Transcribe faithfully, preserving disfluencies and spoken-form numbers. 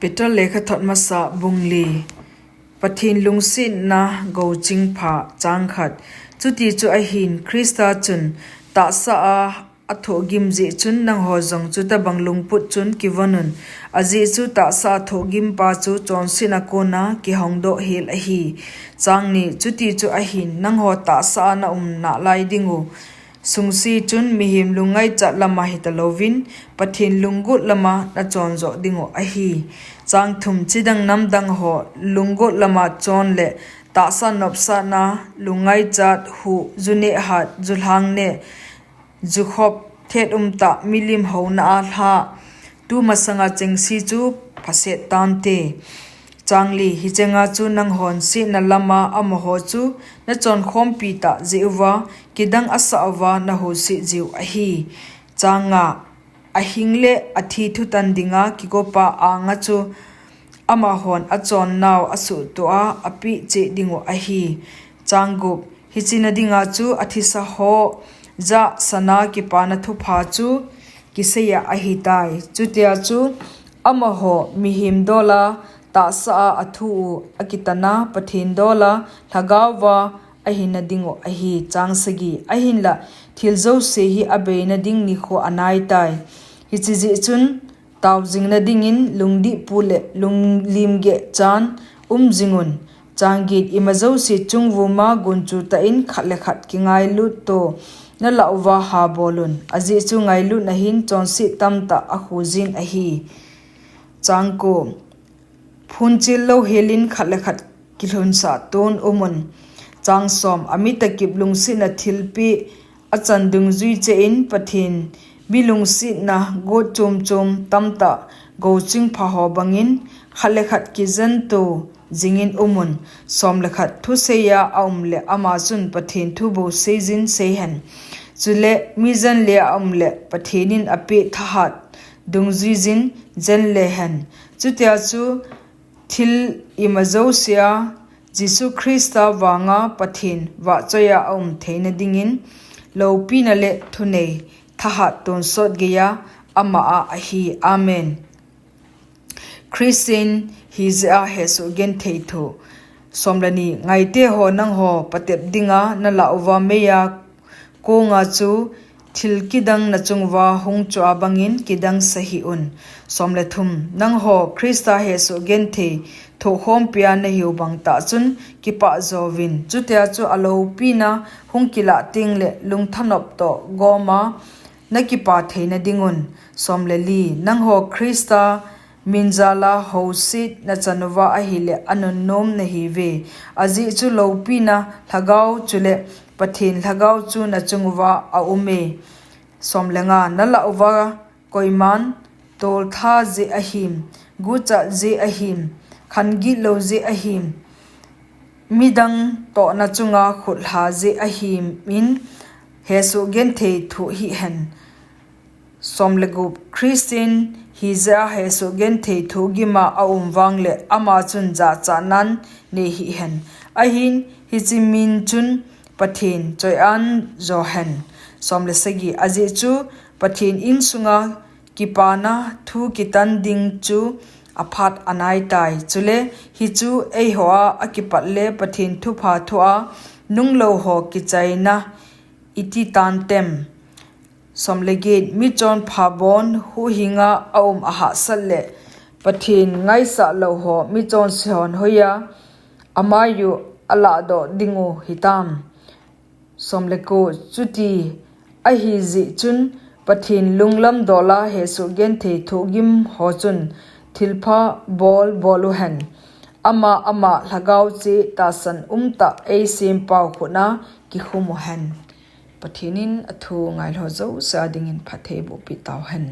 Peter lekhathot masa bung li. Pathen lungsetna gouching pha. Chang khat. Chuti chu ahin Christa chun tahsa a athohgim jeh chun nangho jong chutabang lungput chun kivon un. Ajeh chu tahsa a thohgim pa chu chonsetna kona kihongdoh hel ahi. Chang ni. Chuti chu ahin nangho tahsa a naum nalai ding u sungse chun mihem lungngaicha lama hitalouvin, Pathen lunggot lama nachon joh ding u ahi. Chang thum. Chidang namdang ho lunggot lama chon le tahsa nopsahna, lungngaicha, huh, ju neh hat, ju lhang neh, ju khop, thet umtah, milim houna a lha, tu masanga chengse chu phaset tante. Chang li. Hichenga chu nanghon setna lama amaho chu nachonkhompi tah jeh uva, kidang asah uva nahuhset jiu ahi. Chang nga. Ahing le athi thutan dinga kigopa anga chu amahon achonnau asuhtoh a apeh cheh ding u ahi. Chang gup. Hiche na dinga chu athisa ho jah sana kipana thupha chu kiseiya ahitai. Chutia chu amaho mihem dola tahsa a athu u akitana Pathen dola lhagao va ahina ding u ahi. Chang sagi. Ahinla thil jouse hi abeina ding nikho anaitai. Hiche jeh chun taojingna dingin lungdihpu le lunglimgeh chan umjing un. Chang get. Ima jouse chungvuma gunchu tah in khat le khat kingailut to nalah uva habol un. Ajeh chu ngailutna hin chonset tamtah akhu jin ahi. Chang ko. Phunchil louhel in khat le khat kilhunsah ton umun. Chang som. Amitakip lungsetna thilpeh achan dungjui cheh in Pathen mi lungsetna got chom chom tamtah gouching pha ho bangin khat le khat kijen to jingin umun. Som le khat. Thusei a aum le ama chun Pathen thu bou seijin seihen. Chule mi jen le a aum le Pathen in apeh thahat dungjui jin jen lehen. Chutia chu thil ima jousea Jesu Christa vanga Pathen vahchoiya aum theina dingin loupina le thunei thahat tonsot geiya ama a ahi. Amen. Christian hijeh a hesoh genthei thu. Som le ni. Ngaite ho, nangho patep dinga nalah uva meiya konga chu thil kidang nachunguva hung chu abangin kidang sahih un. Som le thum. Nangho Christa hesoh genthei thohkhompi a nahiu bang tah chun kipah jouvin. Chutia chu aloupina hung kilah teng le lungthanop toh goma nakipa theina dingun. Som le li. Nangho Christa min jala houset nachan uva ahile anunnom nahiuve. Ajeh chu loupina lhagao chule Pathen lhagao chu nachunguva aume. Som le nga. Nalah uva koiman toltha jeh ahim, gucha jeh ahim, khan gitlou jeh ahim, midang tohna chunga khutlha jeh ahim in hesoh genthei thoh hih hen. Som le gup. Christian hijeh a hesoh genthei thohgima aum vang le ama chun jachatnan nei hih hen. Ahin hiche min chun Pathen choi-an jo hen. Som le sagi. Ajeh chu Pathen insunga kipana thu kitan ding chu aphat anaitai. Chule hichu eiho a akipat le Pathen thupha thoa nunglou ho kichaina iti tantem. Som le get. Michonpha bon huhhinga aum ahahsat le Pathen ngaisah lou ho michonse hon hoiya amaiyu alahdoh dingu hitam. Som le ko. Chuti ahijeh chun Pathen lunglam dola hesoh genthei thohgim ho chun thilpha bol bol uhen. Ama ama lhagao cheh tahsan umtah eisempau khutna kikhum uhen. Pathen in athu ngailou jouse a dingin phatthei bohpeh tauhen.